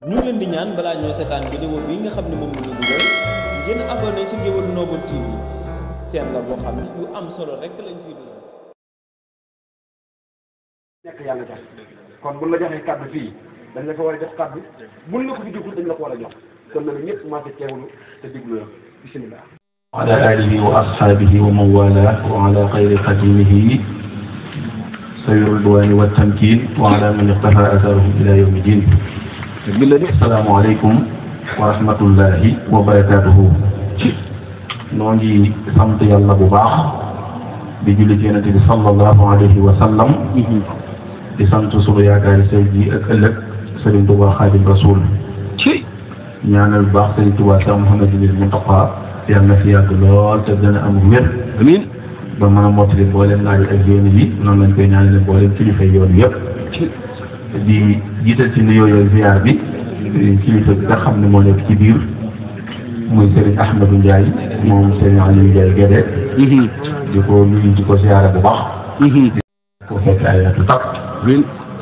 ñu ngi leen di ñaan balaa ñoo seetaan vidéo bi nga xam ne moom la ñu dugal ngeen abonné ci Ngéwël Noble TV seen la boo xam ne yu am solo rek lañ ciy dugal. nekk yàlla jox kon buñ la joxee kàddu fii dañ la ko war a jox kàddu buñ la ko fi joxul dañ la ko war a jox kon nag ñëpp maa ngi teewlu te déglu la bisimilah. wa ala alihi wa ashabihi wa man wala wa ala xayri xadimihi sawi ridwani wa tamkin wa ala man iqtafa atharahum ila yawmi din. Assalaamu aleykum wa rahmatullahi wa barakatuhu. noo ngi sant yàlla bu baax di julli ci Yonent bi sallallahu alayhi wa sallam di sant sunu yaakaari say ji ak ëllëg Sëriñ Tuubaa Xaadim Rasuul ñaanal bu baax Sëriñ Tuubaa Seex Muhammadul Muntaqa yàlla na fi yàgg lool te gën a am wér amiin ba mën a mottali mbooleem naaj ak yoon yi noonu lañ koy ñaanale mbooleem kilifa yoon yëpp di jiital ci nuyoo yooyu ziar bi kilifa bi nga xam ne moo nekk ci biir muy Serigne Ahmadou Ndiaye moom Serigne Aliou Ndiaye Guédé di ko nuyu di ko ziare bu baax di ko fekk ay at yu takk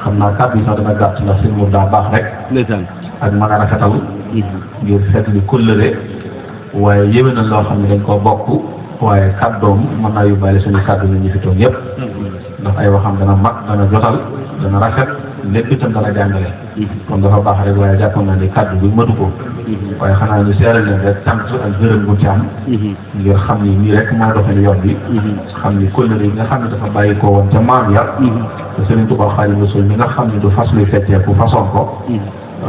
xam naa kàddu yi sax dana gàtt ndax seen moom daa baax rek ak mën a rafetal ngir fekk li kóllëre waaye yéwé na loo xam ne dañ koo bokk waaye kàddoom mën naa yóbbaale suñu kàddu na ñu fi toog yëpp ndax ay waxam dana mat dana jotal dana rafet lépp itam dana jàngale kon dafa baax rek waaye jàppoon naa ni kàddu bi matu ko waaye xanaa ñu seeral leen rek sant ak gërëm bu ci am ngir xam ni nii rek moo doxee yoon bi xam ni kóllëre yi nga xam ne dafa bàyyi ko woon ca maam ya te Sëriñ Tuubaa Xaadimu Rasuul mi nga xam ne du fas luy fetteeku façon ko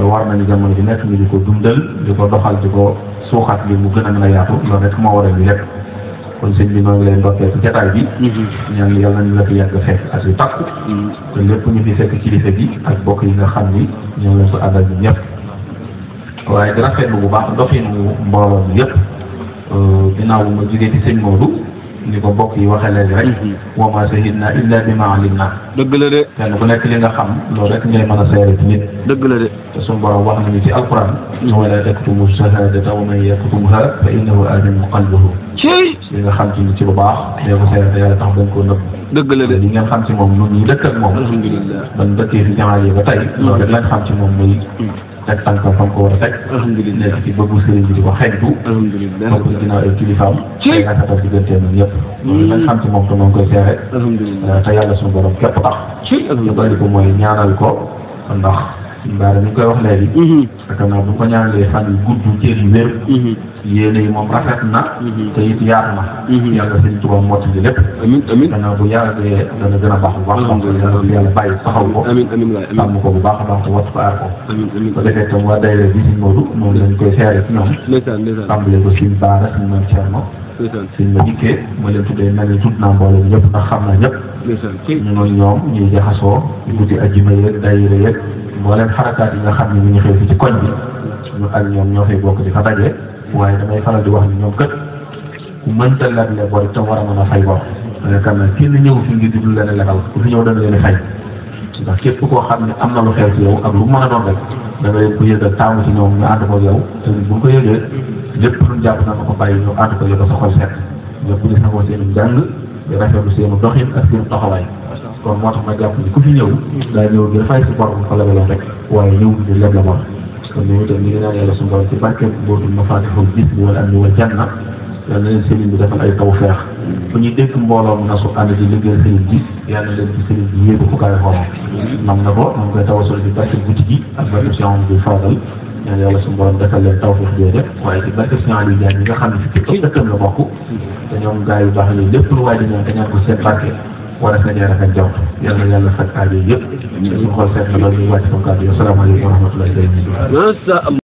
war nañu jamono bi nekk ñu di ko dundal di ko doxal di ko suuxat li mu gën a mën a yaatu loolu rek moo waral li lépp kon sëñ bi noo ngi leen ndokkee ci jataay bi ñaan yàlla nañu la fi yàgg fekk ak yu takk te lépp ñu fi fekk kilifa bi ak bokk yi nga xam ni ñoo leen ko àndal ñu ñëpp waaye di rafetlu bu baax doxinu mbooloo bi yëpp ginnaaw bu ma jógee ci sëñ Modou ni ko bokk yi waxee léegi rek wa maa shahidnaa illaa bimaa alimnaa dëgg la de kenn ku nekk li nga xam loolu rek ngay mën a seere ci nit dëgg la de te suñu borom wax nañu ci alquran wa laa taktumu shahaadata wa man yaktumhaa fa innahu aalimun qalbuhu li nga xam ci nit ci bu baax dee ko seere te yàlla tax dañ koo nëbb dëgg la de li ngeen xam ci moom nun ñi dëkk ak moom alhamdulilah ban dëkkee fi jamono yi ba tey loolu rek lañ xam ci moom muy teg tànkam fa mu ko war a teg alhamdulilah nekk ci bëggu sëriñ bi di ko xeeñtu alhamdulilah topp ginnaaw ay kilifaam ay rafetal diggantee noonu yëpp loolu lañ xam ci moom te moom koy seere alhamdulilah te yàlla suñu borom képp tax ñu bari ko mooy ñaanal ko ndax mbaare ni ñu koy wax léegi fekk naa bu ñu ko ñaanalee fan yu gudd cër yu wér yéene yi moom rafet na te it yaatu na yàlla Sëriñ Tuubaa motti di lépp gannaaw bu yàggee dana gën a baax bu baax yàlla bàyyi taxaw ko sàmm ko bu baax a baax te wattu ko aar ko ko defee tam waa daayira bi Sëriñ Modou noonu lañ koy seere ci ñoom tàmbalee ko Sëriñ Baara Sëriñ Maam Cerno Sëriñ ma dikkee ma leen tuddee mel ni tudd naa mbooloo ñëpp ndax xam naa ñëpp ñu noonu ñoom ñuy jaxasoo guddi ajjuma yeeg daayira yeeg mbooleem xarakaat yi nga xam ne ñu ngi xew fi ci koñ bi ñu ak ñoom ñoo fay bokk di fa daje waaye damay faral di wax ni ñoom kat ku mënta leble bor itam war a mën a fay bor yaakaar naa kenn ñëw fi ngir di dul leen lebal ku fi ñëw dana leen fay ndax képp koo xam ne am na lu xew ci yow ak lu mën a doon rek da nga leen ko yëgal taamu ci ñoom ñu ànd ko yow te bu ñu ko yëgee lépp luñ jàpp na ko bàyyi ñu ànd ko yow sa xol set ñëpp di saxoo seenu njàng di rafetlu seenu doxin ak seenu taxawaay kon moo tax ma jàpp ni ku fi ñëw daa ñëw ngir fay si bor bu ko lebaloon rek waaye ñëw di leb la bor kon ñoom itam ñu ngi naan yàlla suñu borom ci barke bootul mafaatihul bismi wal amni wal janna yal na leen sëriñ bi defal ay tawfeex fu ñuy dégg mbooloo mu nasu ànd di liggéey sëriñ bi yal na leen ci sëriñ bi yéegu fu kaay xorom nam na ko nam koy tawasul ci barke guddi gi ak barke Cheikh bi Fadal ñaan yàlla suñu borom defal leen tawfeex jooju waaye ci barke Cheikh Aliou Ndiaye ñi nga xam ne fi ci dëkkam la bokk te ñoom gars yu baax yooyu lépp lu waay di ñaan te ñaan ko seen barke war a fekkee rafet jaww yàlla yàlla faj aajo yëpp suñu xool seet na loolu ñuy wàcc comme kàddu yi asalaamaaleykum wa rahmatullahi